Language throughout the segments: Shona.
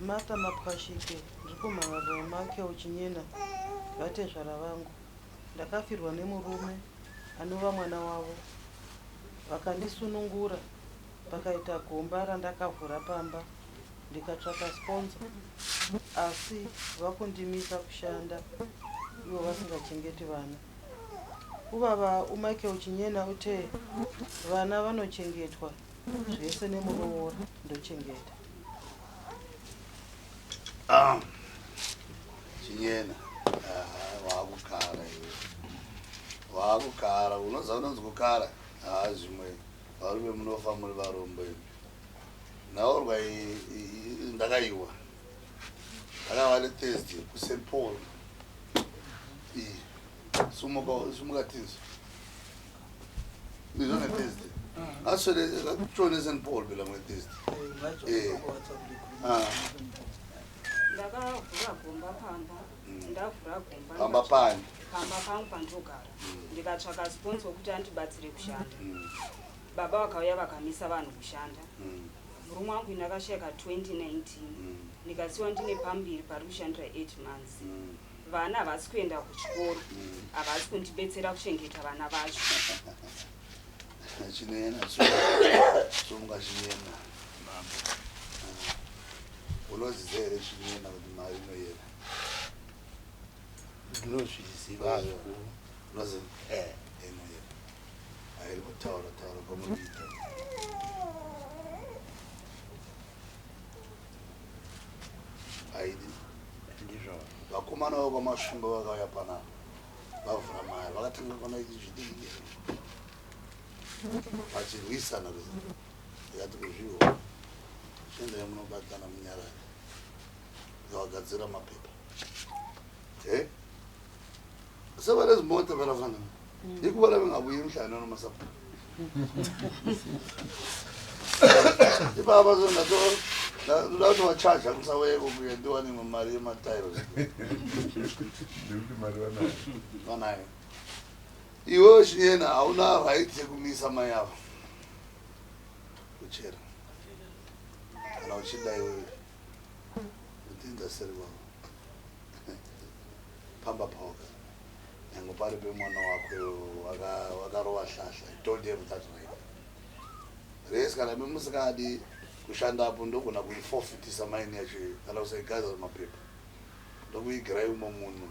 Martha Mapwashike, ndiri kumhan'arira Michael Chinyena, vatezvara vangu. Ndakafirwa nemurume anova mwana wavo vakandisunungura pakaita gomba randakavhura pamba ndikatsvaka sponsor asi vakundimisa kushanda ivo vasingachengeti vana. Ubaba uMichael Chinyena uthe vana vanochengetwa zvese nemuroora ndochengeta. Ah, Chinyena ah, waakukara iwe waakukara unoziva unonzi kukara haa zvimwe varume munofa muri varombo imi nhaurwa ndakaiwa ndakava nethursday kust paul iyi sumuka sumuka tinzwa izvo nethursday aswele atshone st paul phela ngethursday eh ah ndakavhura gomba pamba ndavhura gomba pamba pani pamba pangu pandogara ndikatsvaka sponsor wekuti andibatsire kushanda baba vakauya vakamisa vanhu kushanda murume wangu ini akashaika 2019 ndikasiwa ndine pambiri pari kushandira 8 months vana havasi kuenda kuchikoro havasi kundibetsera kuchengeta vana vacho Chinena sumuka chinyena unoziva here chinyena kuti mari inoyera ndinozviziva zvikuru unoziva inoyera hairi kutaura taura kwamuriita haidi ndizvo vakomana vekwamasvimbo vakauya panapa vavhura mari vakatanga kuona zvidiki vachirwisana ndikati kuzviona chiendai munobatana munyarare ndikavagadzira mapepa e sevanezimota varafanana ikuvana vengabuyi emhlangano nomasapho ipapa so ndoda kuti wachaja kusaweko kuya ndiwane imwe mari yematairo nekuti mari vanayo vanayo iwewe chinyena hauna right yekumisa mai ava kuchera kana uchida iwewe kutinza seri kwavo pamba pawaka nyange pari pemwana wako wakarova hlahla you don't have that right resi kana imi musingadi kushandapo ndogona kuifofitisa maini yacho kana kusaigaza mapepa ndokuigirai umwe munhu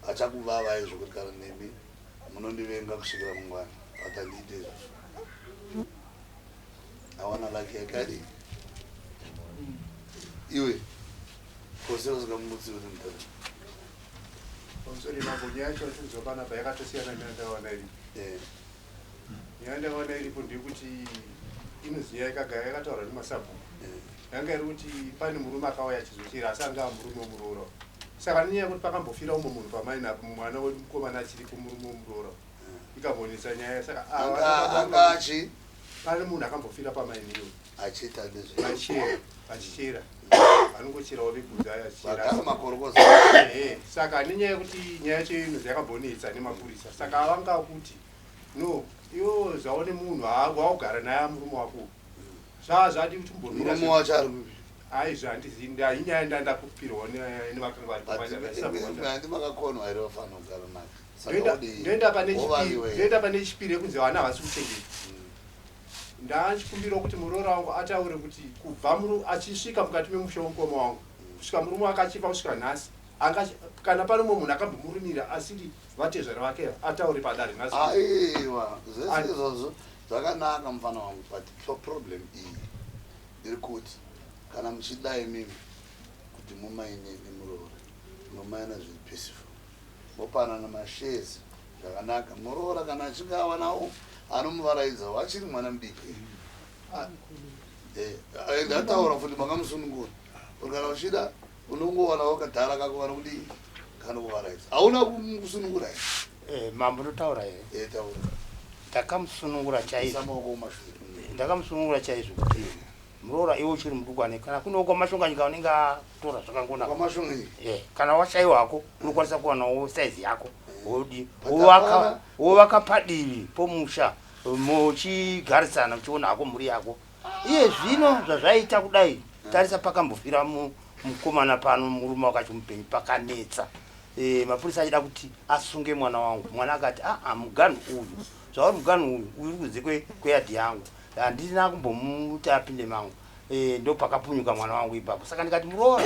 achakuvavai zvokuti kana nemi munondivenga kusvikira mungwana but handiite izvozvo awana laki yakadi iwe kose usingamutsi kuti mutata Pamusoro mambo nyaya yacho yatinzwa panapa yakatosiyana neyandawana iripo. Nyaya yandawana iripo ndeyekuti inonzi nyaya yakagara yakataurwa nemasabhuku. Yanga iri kuti pane murume akauya achizochera asi anga murume wemuroora. Saka nenyaya yekuti pakambofira umwe munhu pamaini apo mwana wedu mukomana achiripo murume wemuroora. Ikambonetsa nyaya saka anga achi pane munhu akambofira pamaini iyoyo. Achiita ndizvo. Vachichera, vachichera. Vanongocherawo vekunze aya achichera. Vagara makorokoza. Ehe, saka nenyaya yekuti nyaya yacho inonzi yakambonetsa nemapurisa. Saka vanga kuti no, iwo zvaone munhu waugara naye murume wako. Zvaa zvadi kuti umbomira. Murume wacho ari kupi? Aizvo handizivi, inyaya ndandakupirwa nevakanga vari pamwe. Handi makakonwa here vafanira kugara nake. Ndoenda pane chipiri, ndoenda pane chipiri yekunzi vana havasi kuchengeta. Ndachikumbirawo kuti muroora wangu ataure kuti kubva achisvika mukati memusha wemukoma wangu kusvika murume wake achifa kusvika nhasi anga kana pane umwe munhu akambomurumira asiri vatezvara vake ataure padare nhasi. Aiwa zvese izvozvo zvakanaka mufana wangu but problem iyi iri kuti kana muchida imimi kuti mumaine nemuroora munomaina zviri peaceful mopanana mashares zvakanaka muroora kana achinge awanawo anomuvaraidzawo achiri mwana mudiki ndataura futi makamusunungura uri kana uchida unongowanawo kadhara kako kanokudii kanokuvaraidza hauna kusunungura here mambo ndotaura here taura ndakamusunungura chaizvo maoko kumashure ndakamusunungura chaizvo kuti muroora iwe uchiri mudukwane kana kunewo kwamashonganyika unenge atora zvakangonaka kwamashonganyika kana washaiwa hako unokwanisa kuwanawo saizi yako wodi wovaka padivi pomusha muchigarisana muchiona hako mhuri yako iye zvino zvazvaita kudai tarisa pakambofira mukomana pano murume wakachimupenyu pakanetsa e, mapurisa achida kuti asunge mwana wangu mwana akati aa ah, muganhu uyu zvauri muganhu uyu uri kunze kweyadhi yangu handina kumbomuti apinde mangu e, ndopakapunyuka mwana wangu ipapo saka ndikati muroora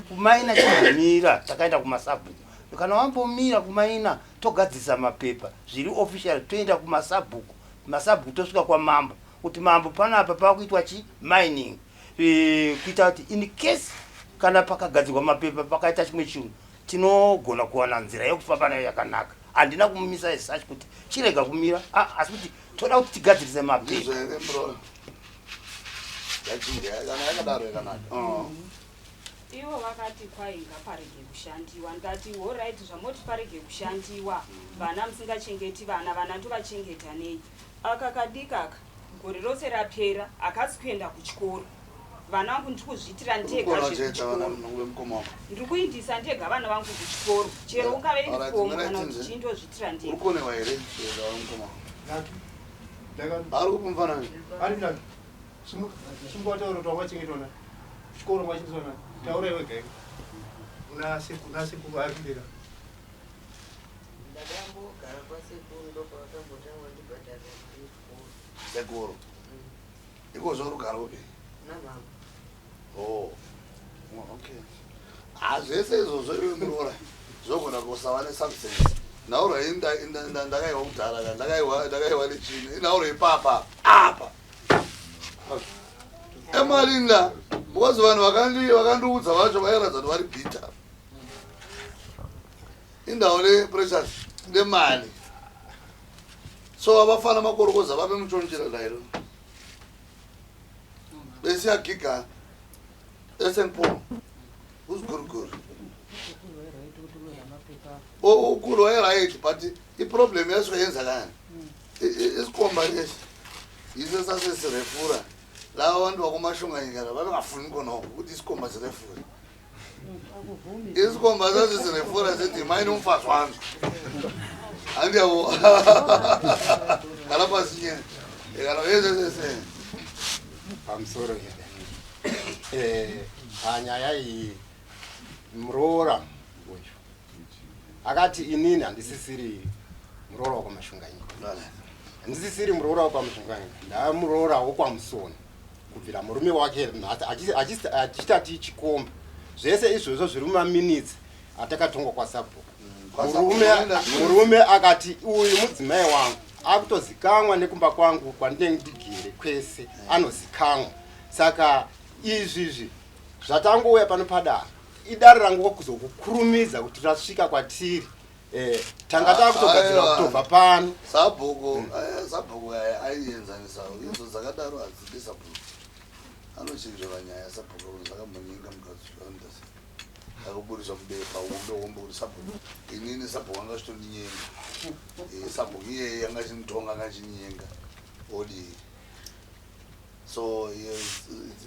kumaina chimbomira takaenda kumasabhuku kana wambomira kumaina togadzirisa mapepa zviri official toenda kumasabhuku masabhuku tosvika kwamambo kuti mambo panapa pakuitwa chi mining e, kuita kuti in case kana pakagadzirwa mapepa pakaita chimwe chinhu tinogona kuwana nzira yekufamba nayo yakanaka handina kumumisa as such kuti chirega kumira ah, asi kuti toda kuti tigadzirise mapepa oh. Ivo vakati kwai ngaparege kushandiwa ndikati horait zvamoti parege kushandiwa vana musingachengeti vana vana tovachengeta nei aka kadiki aka gore rose rapera hakasi kuenda kuchikoro vana vangu ndiri kuzviitira ndega zvekuchikoro ndiri kuindisa ndega vana vangu kuchikoro chero ungave uniform kana kuti chii ndozviitira ndega Simuka wataura kuti wangachengetwa nani? Chikoro wangachengetwa nani? Taura iwe gaiwe. Una sekuru, una sekuru ari kumberi. Ndakambogara kwasekuru ndopavakambotanga kundibhadharira mari yechikoro. Sekuru. Iko zvauri kugara kupi? Namama. Oh. Okay. Ah, zvese izvozvo iwe muroora zvogona kusava nesubstance. Nhauro iyi ndakaiwa kudhara ka ndakaiwa ndakaiwa nechini. Inhauro ipapa apa. Emalinda because vanhu vakandi vakandiudza vacho vairatidza kuti vari bitter. Indawo le precious nemali. So abafana makorokoza vabe mutshontshela la besiyagiga eSt Paul uziguruguru ukhulu wayeright but iproblem yasuke yenzakani isikomba lesi yiso sasesirefura laba abantu bakomashunganyikala babengafuni khonoko ukuthi isikomba sirefure isikomba sasesirefura sithi mayini umfazi wami andiyabo kalapha sinye kalo yesesese pamusoro eh, panyaya iyi muroora uyu akati inini handisisiri muroora wekwaMashunganyika handisisiri muroora wekwaMashunganyika ndamuroora wekwaMusoni kubvira murume wake achitati chikomba zvese izvozvo zviri mumaminitsi atakatongwa kwasabhuku murume akati uyu mudzimai wangu akutozikamwa nekumba kwangu kwandinenge ndigere kwese anozikamwa saka izvizvi zvatangouya pano padare idare rangu kuzokukurumidza kuti rasvika kwatiri eh, tanga ah, takutogadzira kutobva pano sabhuku hmm. eh, sabhuku aienzanisa idzo dzakadaro hadzidi sabhuku anochinjora nyaya sabhuku kuti zvakamunyinga mukadzi zvakamuita sei akaburitsa mubepa hombe hombe kuti sabhuku inini sabhuku anga achitondinyenga eh, sabhuku iyeye anga achinditonga anga achinyenga odii so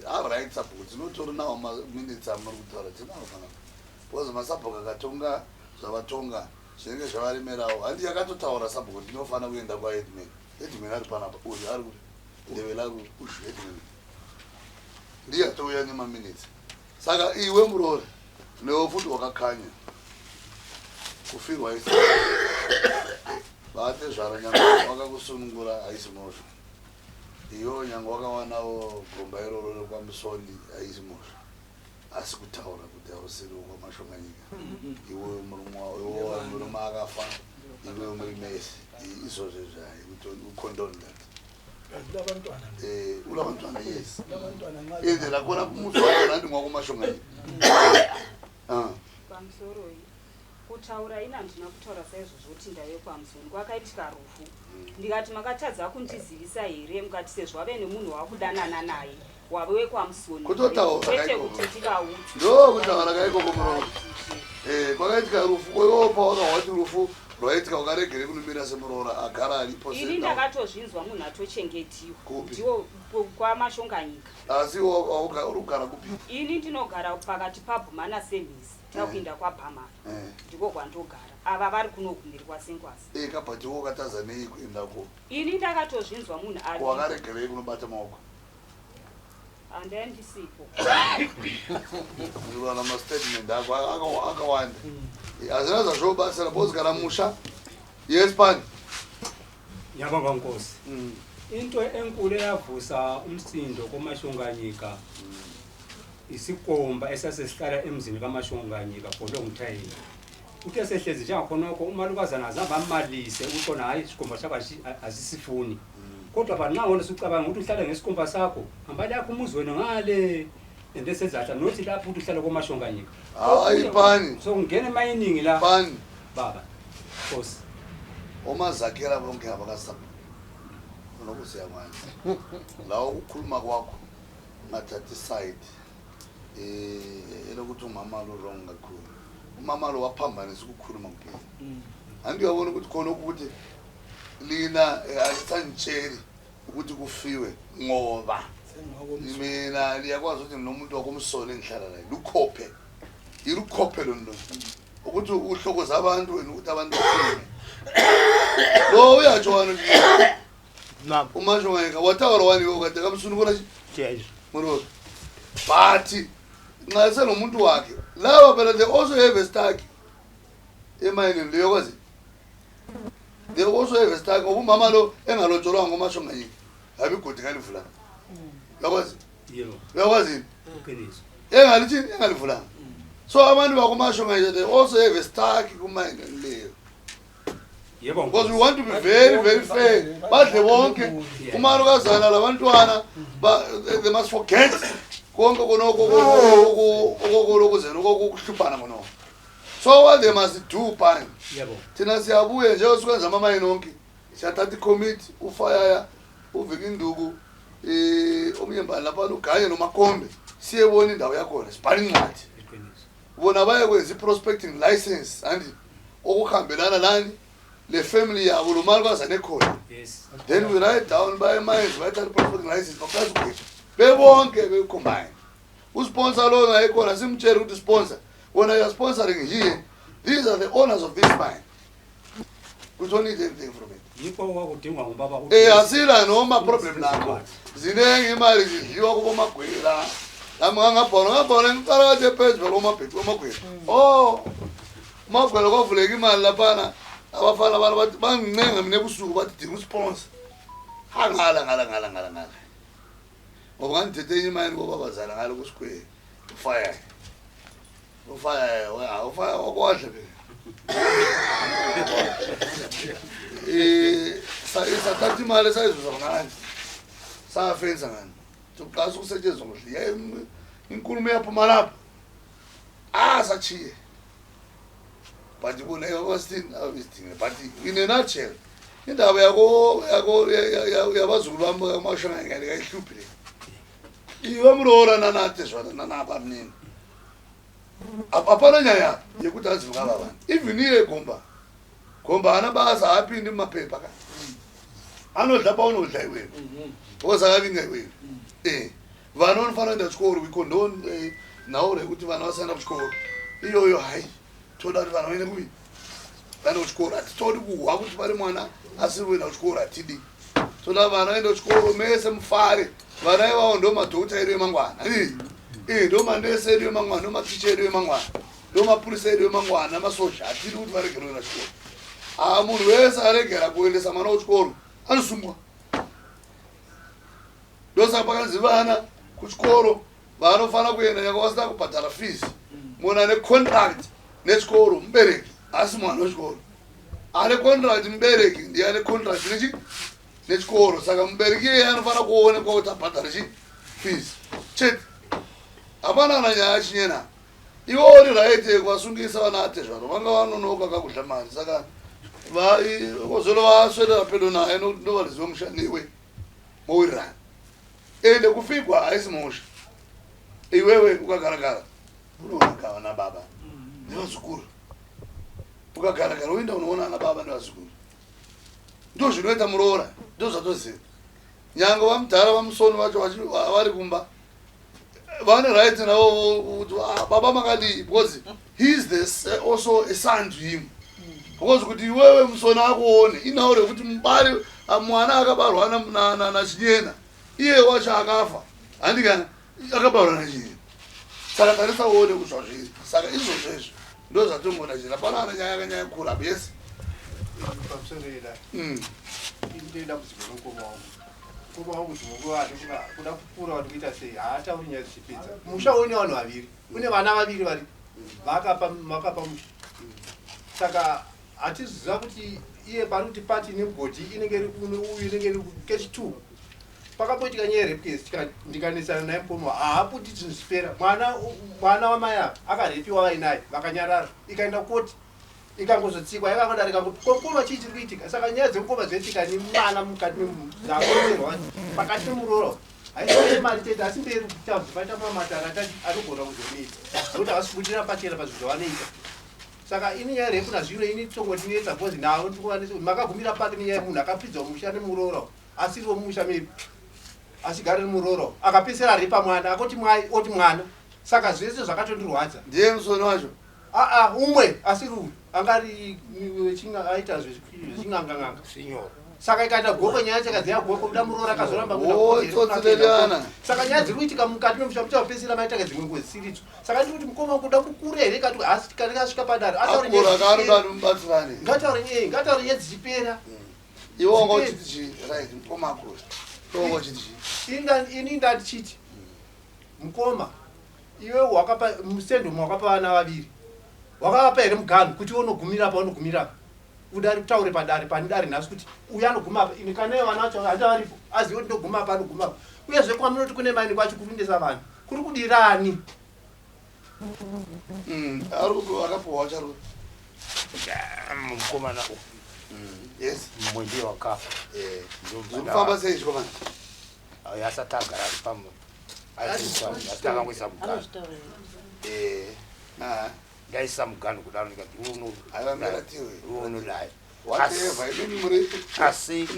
alright sabhuku tinotori nawo maminitsi amuri kutaura tinawo panapa because masabhuku akatonga zvavatonga zvinenge zvavaremerawo handi yakatotaura sabhuku ndinofanira kuenda kwaedman edman ari panapa uyu ari kuti ndevela ari kuti ushu edman ndiye atouya nemaminitsi saka iwe muroora newe futi wakakanya kufirwa isi vatezvara nyangwe wakakusunungura haisi mhosva Iwewo nyangwe wakawanawo gomba iroro rekwaMusoni haisi mhosva asi kutaura kuti hausiri wekwaMashonganyika iwewe murume iwewe murume akafa iwewe muri mese izvozvo izvi hayi kuti ucondone that Ulabantwana. Eh, ulabantwana yes. Ulabantwana nxa. Ende lakona kumuzi wako nandi mwakumashonganyika. Ah. Pamusoroi. Kutaura ini handina kutaura saizvozvo kuti ndave kwaMuzoni kwakaitika rufu ndikati makatadza kundizivisa here mukati sezvo wave nemunhu wakudanana naye wave wekwaMuzoni Kutotaura kwete kaikoko. kuti ndivaudze Ndokutaura kaikoko muromo. Eh, kwakaitika rufu koiwo pawakahwa kuti rufu rwaitika ukaregere kunomira semuroora agara aripo ini sendau. ndakatozvinzwa munhu atochengetiwa Kupi? ndiwo kwamashonganyika Asi iwe uri kugara kupi? ini ndinogara pakati pabhumana semhisi takuinda kwabhamara Eh. ndiko kwandogara ava vari kuno kumhiri kwasengwasi Eh, kabhati wo wakataza nei kuendako ini ndakatozvinzwa munhu ari ko wakaregerei kunobata maoko Handai ndisipo. Ndinoona mastatement ako akawanda. Hazvina zvazvobatsira because kana musha yes pani. Ngiyabonga Nkosi. Into enkulu eyavusa umsindo koMashonganyika isikomba esasesihlala emzini kaMashonganyika for long time. Uthe sehlezi njengakhonokho umalukazana azange amalise ukuthi khona hhayi isikomba sakho asisifuni. Kodwa ba nxa wona usucabanga ukuthi uhlale ngesikomba sakho, hamba lakho umuzi wena ngale and esezahla nothi lapho ukuthi uhlale koMashonganyika. Hayi pani. So ngena emayiningi la. Pani. Baba. Nkosi. Omazakhela bonke abakasabhu. Unokusiya manje. La ukukhuluma kwakho ngathatha iside. Eh elokuthi umama lo wrong kakhulu. Umama lo waphambanisa ukukhuluma kuphela. Anti uyabona ukuthi khona ukuthi lina alisangitsheli ukuthi kufiwe ngoba mina liyakwazi ukuthi nginomuntu wakumsona engihlala naye lukhophe ilukhophe lona lo ukuthi uhlokoza abantu wena ukuthi abantu bakhulume lo uyatsho wani umasho ngayeka wataura wani iwe ukati akamusunungura chi murori but nxa senomuntu wakhe laba phela they also have a stack emayinini leyo kwazi they also have a stack ngoba umama lo engalotsholwanga ngomasho ngayeka habi igodi kalivulanga uyakwazi uyakwazi yini engalithini engalivulanga so abantu bakumasho ngayeka they also have a stack kumayinini leyo Yebo because we want to be very very fair badle bonke umalukazana labantwana they must forget konke konoko okolokuzena okokuhluphana konoko so what they must do pan Yebo. thina siyabuya njengoba sikwenza amamayini onke siyathatha ikhomiti ufayaya uvika induku um omunye mbani laphana uganye nomakombe siyebona indawo yakhona sibhale incwadi bona bayekwenza i-prospecting license andi okuhambelana lani le family yabo lo malukazana ekhona Yes. then we write down baye emayezi bayathatha i-prospecting license baqalisa ukugqitha bebonke becombine usponsor lo naye khona simtshele ukuthi sponsor wena you are sponsoring here these are the owners of this mine we don't need anything from it Yikho kwakudingwa ngubaba eh asila noma problem lakho ziningi imali zidliwa kubomagwela nami ngangabhona ngabhona ngiqala kade phezulu komabheki komagwela oh umagwela kwavuleka imali laphana abafana bana bathi bangincenga mina ebusuku bathi dinga usponsor ha ngala ngala ngala ngala ngala ngoba ngangithethe enye imali kobabazala ngalo kusikhweli ufire ufire ufire wakwadla phela eh sathatha imali esayizuza ngani safenza ngani sokuqalisa ukusetshenziswa ngohle inkulumo iyaphuma lapho ah sachiye but bona kwasithini abesidinga but in a nutshell indaba yako yako yabazukulu bami amashanganyane kayihluphi le iwe muroora nanatezvana nanabamnini hapana nyaya yekuti hanzi mukava vanhu even iye gomba gomba haana basa haapindi mumapepa ka anodla paunodla iwewe because akavinga iwewe eh vana vanofanira kuenda kuchikoro we condone nhauro yekuti vana vasaenda kuchikoro iyoyo hai toda kuti vana vaende kuvi vaende kuchikoro hatitodi kuhwa kuti pane mwana asiri kuenda kuchikoro hatidi toda vana vaende kuchikoro mese mufare vana ivavo ndo madhokota edu emangwana ii ndo manesi edu emangwana ndo maticha edu emangwana ndo mapurisa edu emangwana masoja hatidi kuti varegere kuenda kuchikoro aa munhu wese aregera kuendesa mwana kuchikoro anosungwa ndosaka pakanzi vana kuchikoro vanofanira kuenda nyange vasina kubhadhara fees munhu ane contract nechikoro mubereki asi mwana wechikoro ane contract mubereki ndiye ane contract nechi nechikoro saka mubereki iyeye anofanira kuonekwa kuti abhadhara chi fees chete hapana kana nyaya chinyena iwe uri right yekuvasungisa vana atezvaro vanga vanonoka kakudla mari saka kozolo vaswedera pedo naye ndovariziva mushaniwe mowirirana ende kufigwa haisi mhosva iwewe ukagaragara unoona vana baba nevazukuru ukagaragara uenda unoona ana baba nevazukuru ndo zvinoita muroora ndo zvatoziva nyange vamudhara vamusoni vacho vari kumba vane right navo kuti ah, baba makadii because he is the also a son to him because kuti iwewe musoni akuone inhauro yekuti mubari mwana akabarwa nachinyena iye wacho akafa handikana Akabaura nechii? Saka tarisa uone kuti zvazviri. Saka izvozvo izvo ndozvatongoda chete. Hapana ana nyaya yakanyanya kukura apa. Yes. Pamusoro ida. Ini ndine dambudziko nomukoma wangu. Mukoma wangu dzimwe nguva anofunga kuda kukura vari kuita sei haatauri nyaya dzichipedza. Musha une vanhu vaviri. Une vana vaviri vari vakapa makapa musha. Saka hatiziva kuti iye pari kuti pati nemugodhi inenge iri kuno uyu inenge iri kechi 2. Pakamboitika nyaya yerape case tika ndikanetsana naye mukoma haaputi zvinhu zvipera. Mwana mwana wamai ava akarepiwa vainaye vakanyarara ikaenda kukoti ikangozotsikwa yakangodarika kuti ko mukoma chii chiri kuitika saka nyaya dzemukoma dzoitika nemwana mukati dzakonzerwa pakati pemuroora haisi mari chete asi mberi kutaura paita mamatara anogona kuzonetsa nokuti havasi kubudira pachena pazvinhu zvavanoita saka ini nyaya refu nazvino ini tongotinetsa because navo ndikuvanetsa kuti makagumira papi nenyaya yemunhu akapfidzwa musha nemuroora asiri wemumusha medu achigara nemuroora akapesera arepa mwana akoti mwai oti mwana saka zvese zvakatondirwadza ndiye musoni wacho aa umwe asiri uyu anga ari aita zvechin'anga-n'anga saka ikaita goko nyaya yacho ikazeya goko kuda muroora akazoramba kuda saka nyaya dziri kuitika mukati memusha muchapesera maitaka dzimwe ngozi dzisiridzo saka ndiri kuti mukoma kuda kukura here kati asi kana asvika padare ataure ngataure nyaya ngataure nyaya dzichipera iwe wanga uchiti chii right mukoma akura iwe wanga uchiti chii ini ndandichiti mukoma iwe wakapa musendomu wakapa vana vaviri wakavapa here muganhu kuti iwe unogumira apa unogumira apa udari kutaure padare pane dare nhasi kuti uyu anoguma apa ini kana vana vacho handa varipo azive kuti ndoguma apa anoguma apa uyezve kwamunoti kune maini kwacho kuri kuendesa vanhu kuri kudirani Akapuwa wacho mukomana uyu yes mumwe ndiye wakafa zvirikufamba sei chikomana asati agara ari pamwe asi akangoisa muganhu ndaisa muganhu kudaro ndikati iwe unodai asi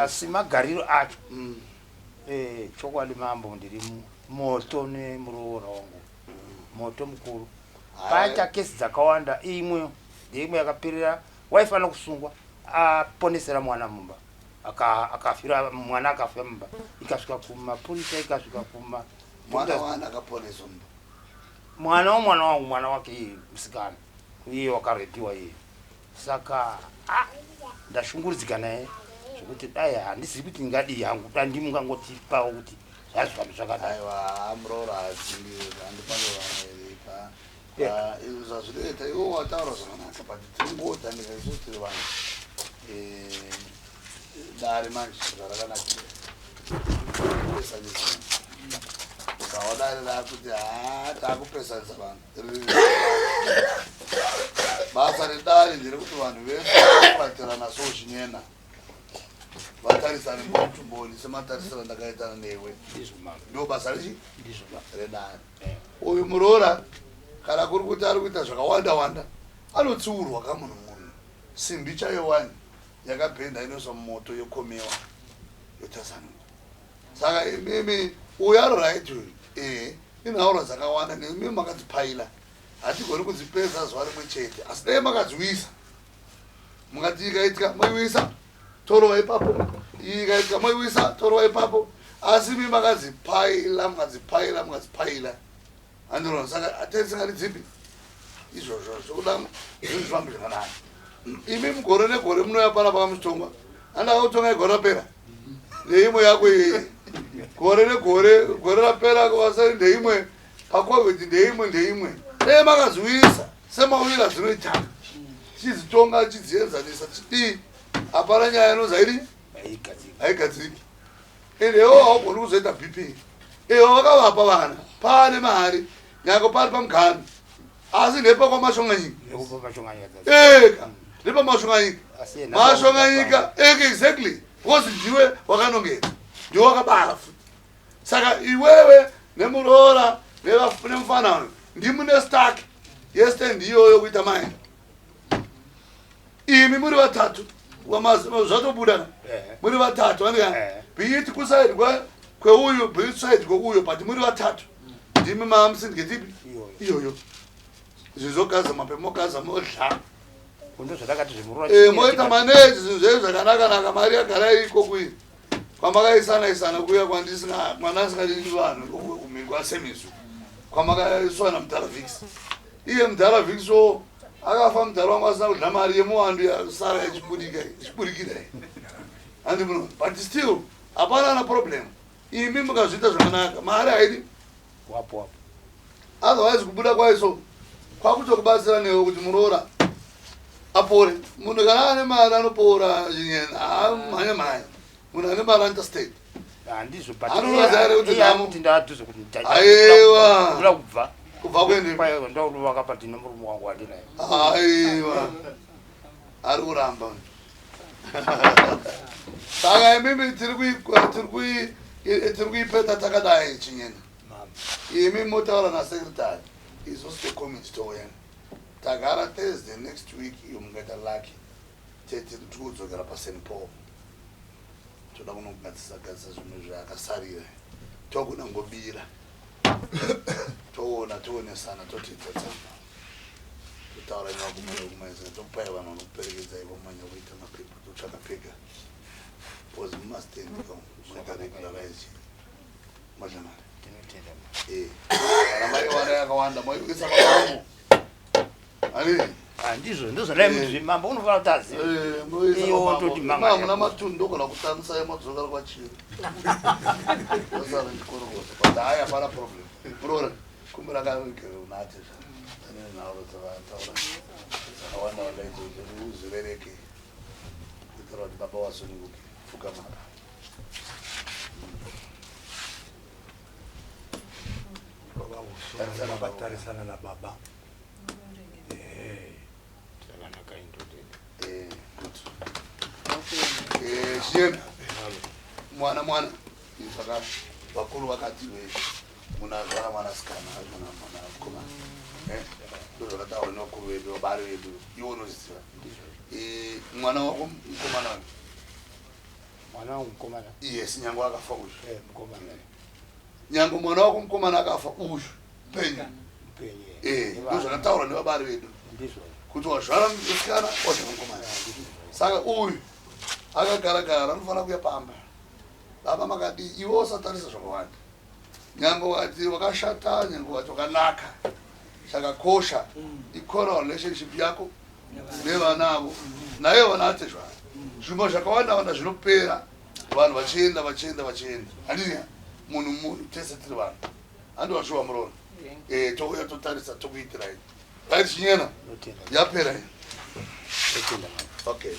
asi magariro acho chokwadi mambo ndiri moto nemuroora wangu moto mukuru paita kesi dzakawanda imwe ndeimwe yakaperera waifanira kusungwa aponesera mwana mumba akafira mwana akafira mumba ikasvika kumapurisa ikasvika kuma mwana wana akaponeswa mumba mwana womwana wangu mwana wake iye musikana iye wakarepiwa iye saka ah, ndashungurudzika naye zvekuti dai handizivi kuti ndingadii hangu dai ndimungangotipawo kuti zvazvifambi zvakadai aiwa muroora adzingi andipanovaeripa izvo zvazvinoita iwe wataura zvakanaka but tiringotanika isusu tiri vanhu dare manje zvarakanakira kupesanisa ukawa dare rakuti haa takupesanisa vanhu basa redare nderekuti vanhu vese vakubatirana souchinyena vatarisane mboni sematarisiro andakaitana newe ndo basa rechi redare uyu muroora kana kuri kuti ari kuita zvakawanda wanda anotsiurwa kamunhu munhu simbi chaiyo wani yakabhenda inoiswa mumoto yokomewa yotasanuka saka imimi uyu ari right uyu ee inhaurwa dzakawanda neimimi makadzipaila hatigoni kudzipedza zuva rimwe chete asi dai makadziwisa mungati ikaitika moiwisa torova ipapo ikaitika moiwisa torova ipapo asi imi makadzipaila mukadzipaila mukadzipaila andinoona saka atisingatidzipi izvozvo zvokuda zvinhu zvifambe zvakanaka imi mugore negore munouya panapa kamuchitongwa andakakutongai gore rapera neimwe yako iyi gore negore gore rapera vasari ndeimwe pacovid ndeimwe ndeimwe dai makaziwisa semawira dzinoitaka chidzitonga chidzienzanisa chidii hapana nyaya inonzi haidi haigadziriki ende iwo haugoni kuzoita bp ivo vakavapa vana pane mari nyange pari pamuganhu asi ndepakwamashonganyika eka ndepamashonganyika mashonganyika eka exactly because ndiwe wakanongedza ndiwe wakabara futi saka iwewe nemuroora nemufanano ndimune stark yestand iyoyo kuita mai imi muri vatatu zvatobuda muri vatatu andika be it kuside kweuyu be it side kweuyo but muri vatatu ndimi mamusindiketipi iyoyo zvizogaza mape mogaza modla ndozvatakati moita maneji zvinhu zvenyu zvakanaka-naka mari yagara iriko kui Kwamakaisana isana kuya kwandisina mwana asingadii vanhu kumhiri kwasemizu kwamakaiswa namudhara Vix. Iye mudhara Vix wo akafa mudhara wangu asina kudya mari yemuwandu yasara ichibudika ichiburikira handi muno but still hapana na problem imi mukazviita zvakanaka mari haidi wapo wapo otherwise kubuda kwayo kwakutokubatsira newe kuti muroora apore munhu kana ane mari anopora chinyena haamhanya mhanya munhu ane mari anoita state handizvo but Anonoza here kuti iye nhamo? akuti ndaadhuze kuti Aiwa. ndoda kubva Kubva kuende? ndovaka padhina murume wangu wandinaye aiwa ari kuramba saka imimi tiri kuipeta takadai chinyena imi motaura nasecretary isusu tecommittee touya tagara thursday next week iyo mungaita lucky tete tikudzokera paSt Paul toda kunogadzisa gadzisa zvimwe zvaakasarira togona ngobira toona toonesana totiita tsamba totaura nevakomana vekumaisa topai vanhu vanokuperekedzai vomanya kuita mapepa totsvaka pega because mumastendi moita regularize madlamari tinotenda kana maiwana yakawanda moiisa makomo ani handizvo ndizvo ndai mambo unofanira kuti azive Iye wototi manga muna matundu ndogona kutambisa madzokera kwachiri osara chikorokota but hayi hapana problem muroora kumbira karegere unati ane nhauro dzakataura dzakawanda wanda idzodzo uzvirereke kuitira kuti baba wasununguke pfuka mapa Tarisana nababa. zvakanaka indotenda Good. Chiyena mwana mwana saka vakuru vakati we munhu azvara mwanasikana azvara mwana mukomana ndo zvakataurwa nevakuru vedu vabari vedu iwe unoziva mwana wako mukomana uyu mwana wangu mukomana yes nyange akafa uyu mukomana nyange mwana wako mukomana akafa uyu penyu mupenyu ndo zvakataurwa nevabari vedu ndizvo kuti wazvara musikana wazvara mukomana saka uyu akagara gara anofanira kuya pamba baba makadii iwe usatarisa zvakawanda nyange wakati wakashata nyange wakati wakanaka chakakosha ikora relationship yako nevanavo naye vana atezvara zvimwe zvakawanda wanda zvinopera vanhu vachienda vachienda vachienda handiti munhu munhu tese tiri vanhu handi washuwa muroora touya totarisa tokuitirai right chinyena Ndotenda. yapera iyi totenda mama okay.